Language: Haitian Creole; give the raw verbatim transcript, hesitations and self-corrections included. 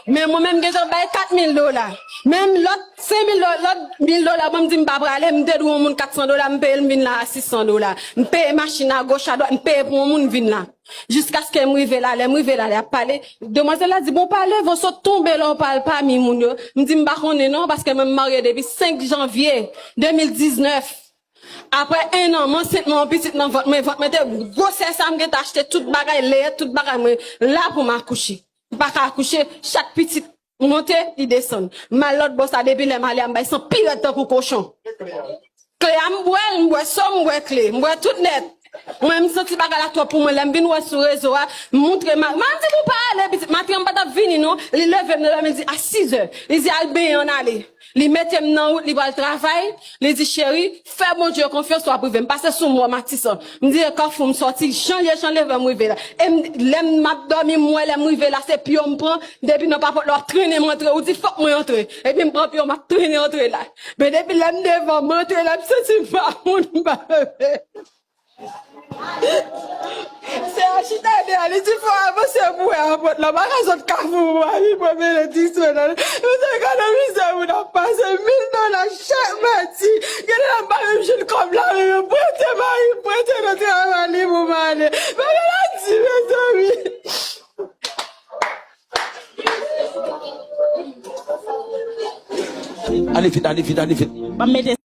Men mwen menm gentan bay kat mil dola. Menm lòt senk mil dola, lòt mil dola, bon, m di m pa prale, m te dwe yon moun kat san dola, m peye l, m vin la a sis san dola. M peye machin a goch a dwat, m peye pou yon moun, m vin la. Jiskaske m rive la, lè m rive la, lè y ap pale, demwazèl la di, "Bon, pa leve, w sot tonbe la, w pa al pami moun yo." M di, "M pa konnen non, paske mwen m marye depi senk janvye de mil diznèf. Apre en an, m ansent, mwen yon pitit nan vant mwen, vant mwen te gwosè sa, m gentan achte tout bagay, leyèt, tout bagay, mwen la pou m akouche. M pa ka akouche, chak pitit monte, li desann. M al lòt bò sa, depi lè m ale a, m bay san pi rèd tankou kochon. Kle a, m bwè l, m bwè so, m bwè kle, m bwè tout nèt. Mwen, m santi bagay la twòp pou mwen. Lè m vin wè sou rezo a, m moutre ma-, m di pou pa ale, pitit. Maten an, m pa t ap vini non. Li leve m nan dòmi, li di, "A sis zè." Li di, "Al benyen, ann ale." Li mete m nan wout, li pral travay. Li di, "Cheri, fè Bondye konfyans, w ap rive." M pase sou mò Matisan. M di, "E Kafou, m sòti, jan l ye, jan l leve m rive la." E m, lè m ap dòmi, m wè lè m rive la, se pye w m pran. Depi nan papòt la, w ap trennen m antre. Ou di, "Fòk mwen antre." Epi m pran pye w, m ap trennen antre la. Men depi lè m devan, m antre la, m santi m pa moun, m pa bebe. Se a chita de a, li di, "Fò avanse pou wè apòt la, pa ka sot Kafou pou mari mwen benediksyon nan." Yo te gade mizè moun ap pase mil dola chak madi. Gen de la m pa menm jwenn kòb la, men yo prete mari, prete nan travay li pou m ale. Bagay la di, mezanmi. Ale vit, ale vit, ale vit. Ban m mete